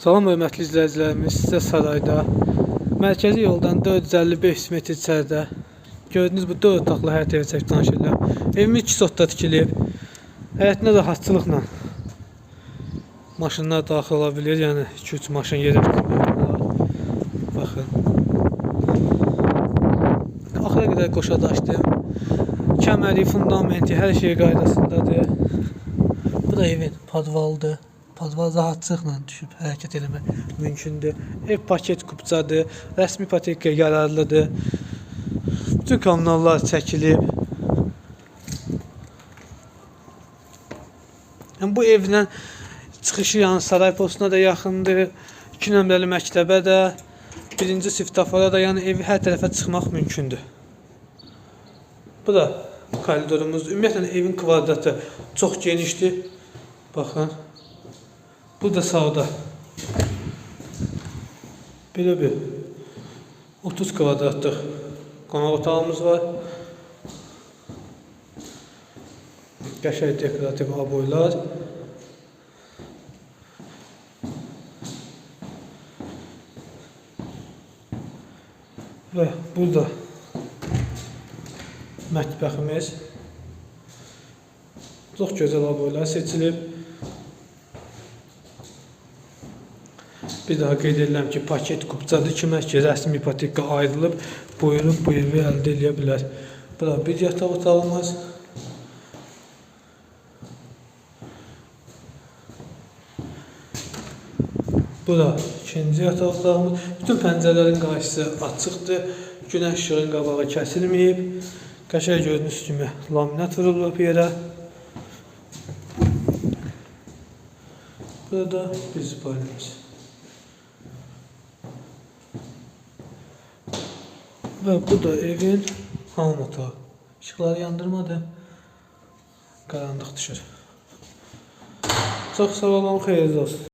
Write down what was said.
Salam hörmətli izləyicilərimiz, sizə sarayda mərkəzi yoldan 455 metr içəridə gördüyünüz bu 4 otaqlı həyət evi çəkib tanış edirəm. Evimiz 2 sotda tikilib. Həyətinə rahatçılıqla maşınlar daxil ola bilir. Yəni 2-3 maşın yerləşdirmək olar. Baxın. Axıra qədər qoşa daşdım. Kəməri, fundamenti, hər şey qaydasındadır. Bu da evin podvalıdır. Podval rahatçılıqla düşüb hərəkət eləmək mümkündür. Ev paket kupçadır. Rəsmi ipotekaya yararlıdır. Bütün kommunallar çəkilib. Yəni bu evlə çıxışı yəni saray postuna da yaxındır. 2 nömrəli məktəbə də, birinci svitofora da, yəni evi hər tərəfə çıxmaq mümkündür. Bu da koridorumuzdur. Ümumiyyətlə evin kvadratı çox genişdir. Baxın. Bu da sağda. Belə bir 30 kvadratlıq qonaq otağımız var. Qəşəng dekorativ aboylar. Və burada mətbəximiz. Çox gözəl aboylar seçilib. Bir daha qeyd edirəm ki, paket kupçadır. Kimə ki, rəsmi ipoteka ayrılıb, buyurub bu evi əldə edə bilər. Bura bir yataq otağımız. Bura ikinci yataq otağımız. Bütün pəncərələrin qarşısı açıqdır. Günəş işığının qabağı kəsilməyib. Qəşəng gördüyünüz kimi laminat vurulub yerə. Burada bir spalimiz. Və bu da evin hamam otağı. İşıqları yandırmadım. Qaranlıq düşür. Çox sağ olun, xeyirli olsun.